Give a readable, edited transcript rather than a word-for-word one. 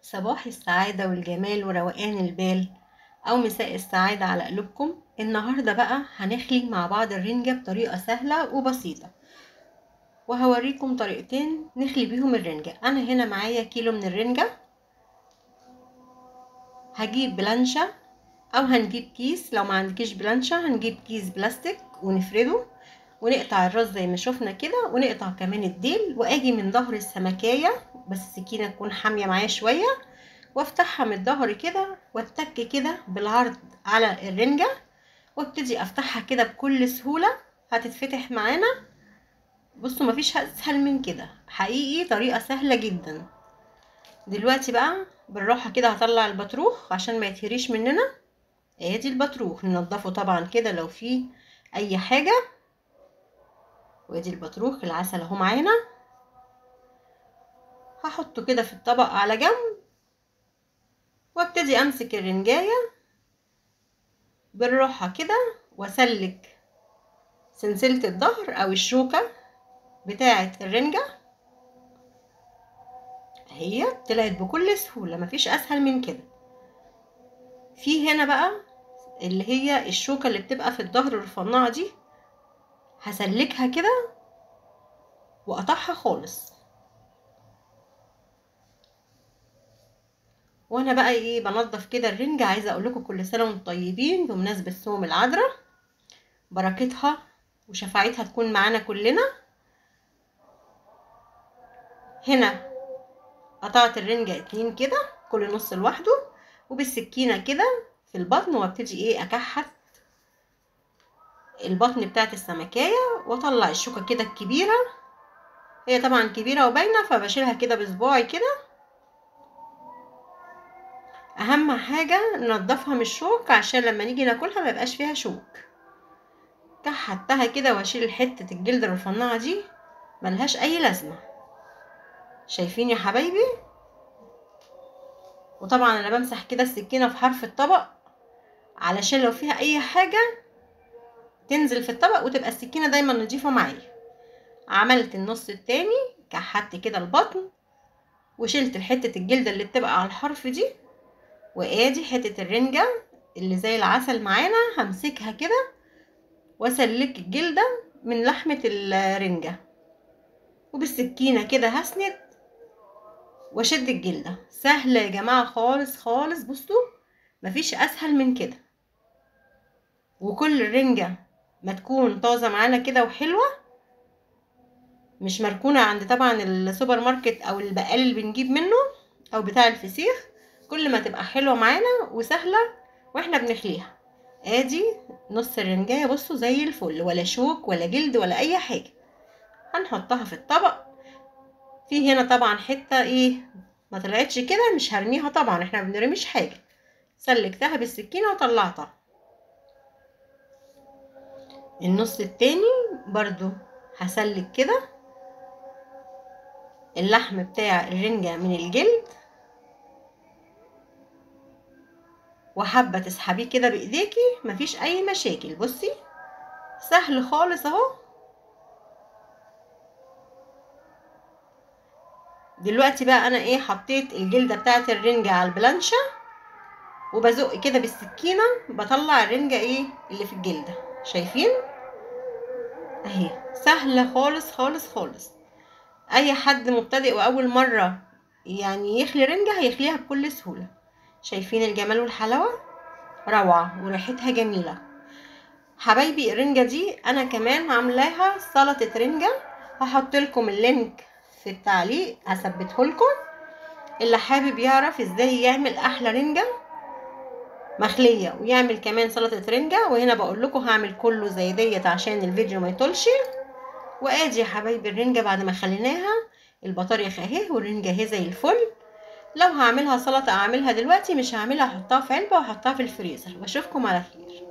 صباح السعادة والجمال وروقان البال أو مساء السعادة على قلوبكم. النهاردة بقى هنخلي مع بعض الرنجة بطريقة سهلة وبسيطة، وهوريكم طريقتين نخلي بيهم الرنجة. أنا هنا معايا كيلو من الرنجة، هجيب بلانشة أو هنجيب كيس، لو ما عندكيش بلانشة هنجيب كيس بلاستيك ونفرده ونقطع الراس زي ما شفنا كده، ونقطع كمان الديل، واجي من ظهر السمكية بس السكينة تكون حامية معايا شوية، وافتحها من الظهر كده واتك كده بالعرض على الرنجة، وابتدي افتحها كده بكل سهولة هتتفتح معانا. بصوا مفيش اسهل من كده، حقيقي طريقة سهلة جدا. دلوقتي بقى بالراحة كده هطلع البطروخ عشان ما يتهريش مننا. ادي البطروخ ننضفه طبعا كده لو فيه اي حاجة، وادي البطروخ العسل اهو معانا، هحطه كده في الطبق على جنب، وابتدي امسك الرنجاية بالراحة كده واسلك سلسلة الظهر او الشوكة بتاعة الرنجة. هي طلعت بكل سهولة، مفيش اسهل من كده. في هنا بقى اللي هي الشوكة اللي بتبقى في الظهر الرفنعة دي، هسلكها كده واقطعها خالص. وانا بقى ايه بنضف كده الرنجة. عايزه اقول لكم كل سنة وانتم طيبين بمناسبة صوم العذراء، بركتها وشفاعتها تكون معانا كلنا. هنا قطعت الرنجة 2 كده كل نص لوحده، وبالسكينه كده في البطن، وابتدي ايه اكحت البطن بتاعت السمكية، واطلع الشوكة كده الكبيرة، هي طبعا كبيرة وباينة فبشيلها كده بصباعي كده. اهم حاجة ننضفها من الشوك عشان لما نيجي ناكلها ما يبقاش فيها شوك. كحتها كده واشيل حتة الجلد الرفنعة دي، ملهاش اي لازمة. شايفين يا حبايبي؟ وطبعا انا بمسح كده السكينة في حرف الطبق علشان لو فيها اي حاجة تنزل في الطبق، وتبقى السكينة دايما نضيفة معايا. عملت النص التاني، كحت كده البطن وشلت حتة الجلدة اللي بتبقى على الحرف دي، وادي حتة الرنجة اللي زي العسل معانا، همسكها كده واسلك الجلدة من لحمة الرنجة، وبالسكينة كده هسند واشد الجلدة. سهلة يا جماعة خالص خالص، بصوا مفيش اسهل من كده. وكل الرنجة ما تكون طازة معانا كده وحلوة، مش مركونة عند طبعا السوبر ماركت او البقال اللي بنجيب منه او بتاع الفسيخ، كل ما تبقى حلوة معانا وسهلة واحنا بنخليها. ادي نص الرنجاية بصوا زي الفل، ولا شوك ولا جلد ولا اي حاجة. هنحطها في الطبق. في هنا طبعا حتة ايه ما طلعتش كده، مش هرميها طبعا، احنا ما بنرميش حاجة. سلكتها بالسكينة وطلعتها. النص التاني برضو هسلك كده اللحم بتاع الرنجة من الجلد، وحابة تسحبيه كده بايديكي مفيش اي مشاكل. بصي سهل خالص اهو. دلوقتي بقى انا ايه حطيت الجلدة بتاعت الرنجة على البلانشة، وبزق كده بالسكينة بطلع الرنجة ايه اللي في الجلدة. شايفين اهي، سهلة خالص خالص خالص. اي حد مبتدئ واول مرة يعني يخلي رنجة هيخليها بكل سهولة. شايفين الجمال والحلاوة، روعة وريحتها جميلة. حبايبي الرنجة دي انا كمان عاملاها سلطة رنجة، هحط لكم ال link في التعليق هثبته لكم، اللي حابب يعرف ازاي يعمل احلى رنجة مخلية ويعمل كمان سلطة رنجة. وهنا بقول لكم هعمل كله زي ديت عشان الفيديو ما يطولش. وادي يا حبايبي الرنجة بعد ما خليناها، البطاريخ اهي والرنجة اهي زي الفل. لو هعملها سلطة اعملها دلوقتي، مش هعملها احطها في علبة واحطها في الفريزر. واشوفكم على خير.